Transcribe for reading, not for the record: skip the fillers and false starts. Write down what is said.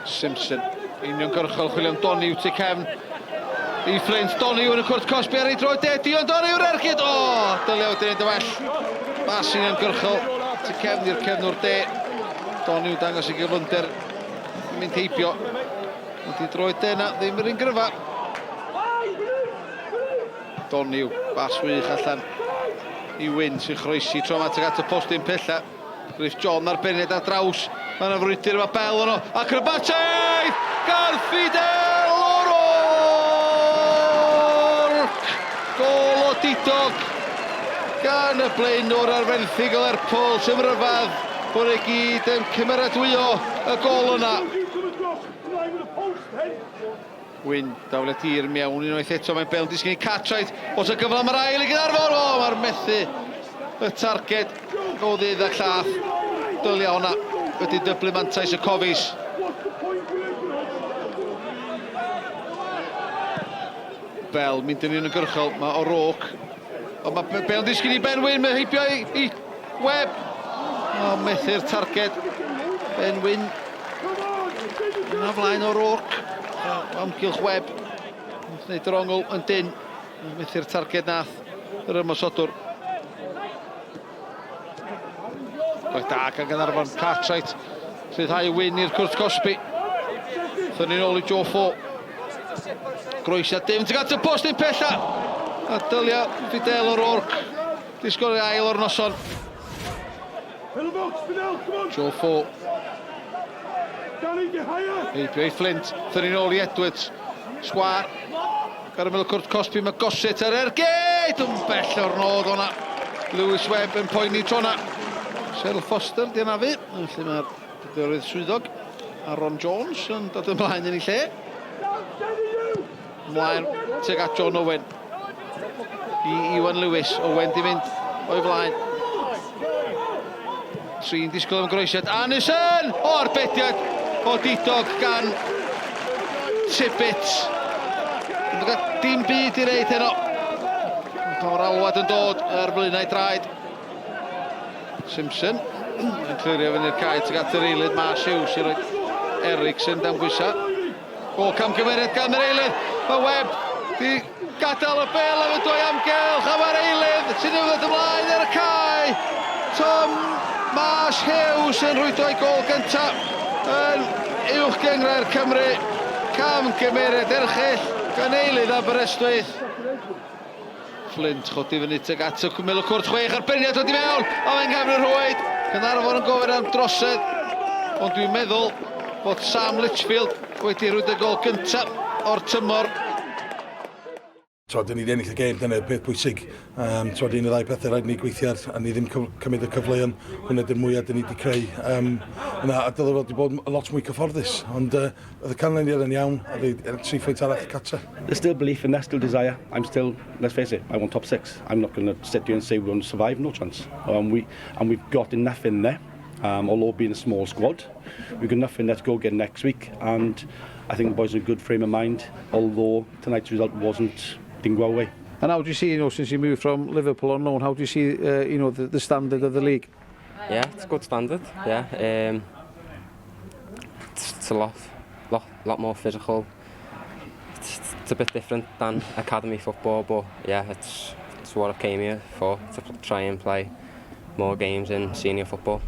Simpson, uniongyrchol chwilio am Doniw tu cefn i Flint. Doniw yn y cwrt cosbi ar ei droed de, Dion Doniw yr ergyd! O, dylia wedi gwneud y well. Bas uniongyrchol tu cefn i'r cefnwr de. Doniw dangos ei gyflymder yn mynd heibio. Ond i droed de na, ddim yr un gryfa. Doniw, bas wych allan i Wyn sy'n chroesi tro yma tuag at y postyn pella. Griff John ar beniad ar draws. Mae yna frwydr efo Bell yno. Acrobataidd gan Fidel O'Rourke! Gôl o didog gan y blaenwr ar fenthyg o Lerpwl. Sy'n rhyfedd bod e gyd yn cymeradwyo y gôl yna. Wyn, dafliad hir mewn unwaith eto, mae'n bel disgyn i Cartwright. Os y gyfle mae'r ail i Gaernarfon, o, mae'r methu y targed o ddydd a llath. Dylia honna wedi dyblu mantais y Cofis. Bell mynd yn uniongyrchol, mae O'Rourke. Ond mae Bell yn disgyn i Ben Wyn, mae heibio i, i Webb. O, methu'r targed. Ben Wyn Yna flaen O'Rourke. O amgylch Webb. Wrth wneud yr ongl yn dyn. Methu'r targed nath yr ymosodwr. Gwaith da gan Gaernarfon. Cartwright rhyddhau Wyn i'r cwrt cosbi. Thynnu'n ôl i Joe Fo. Groesiad dim tuag at y post un pella. A dylia Fidel O'Rourke. Di sgorio ail o'r noson. Joe Fo. Heibio i Flint. Thynnu'n ôl i Edwards. Sgwar. Ar ymyl y cwrt cosbi mae Gossett ar ergyd! Yn bell o'r nod o'na. Lewis Webb yn poeni tro na. Cheryl Foster di anafu. Felly mae'r pedwerydd swyddog Aaron Jones yn dod ymlaen yn ei lle. Ymlaen tuag at John Owen. I Iwan Lewis. Owen di fynd o'i flaen. Tri'n disgwyl am groesiad. Anderson! O, arbediad o didog gan Tibbet. Ond dim byd i wneud heno. Pan mae'r alwad yn dod ar flaenau draed. Simpson yn clirio fyny'r cae tuag at yr eilydd. Marsh Hughes i roi Ericsson dan bwysau. O, camgymeriad gan yr eilydd. Mae Webb di gadael y bel am y dwy amgylch a mae'r eilydd sy'n ymddod ymlaen ar y cae. Tom Marsh Hughes yn rhwydo ei gol gyntaf yn uwch gynghrair Cymru. Camgymeriad erchyll gan eilydd Aberystwyth. Flint chodi fyny tuag at y cwmel y cwrt chwech a'r beniad dod i mewn a mae'n nghefn y rhwyd. Caernarfon yn gofyn am drosedd ond dwi'n meddwl bod Sam Litchfield wedi rhwydo gol gyntaf o'r tymor. Twod, dyn ni wedi ennill y gêm, dyna'r peth pwysig. Um, twod, un o ddau pethau rhaid ni gweithio ar, a ni ddim cymryd y cyfleon, hwnna dy'r mwyaf dyn ni wedi creu. Um, yna, a dylai fod wedi bod lot mwy cyfforddus, ond uh, oedd y canlyniad yn iawn, a dweud tri phwynt arall cartre. There's still belief and there's still desire. I'm still, let's face it, I want top six. I'm not going to sit here and say we're going to survive, no chance. Um, we, and we've got enough in there, um, although being a small squad, we've got enough in there to go again next week. And I think the boys are in a good frame of mind, although tonight's result wasn't, didn't go our way. And how do you see, you know, since you moved from Liverpool on loan, how do you see, uh, you know, the, the standard of the league? Yeah, it's good standard, yeah. Um, it's, it's a lot, lot, lot more physical. It's, it's a bit different than academy football, but yeah, it's, it's what I came here for, to try and play more games in senior football.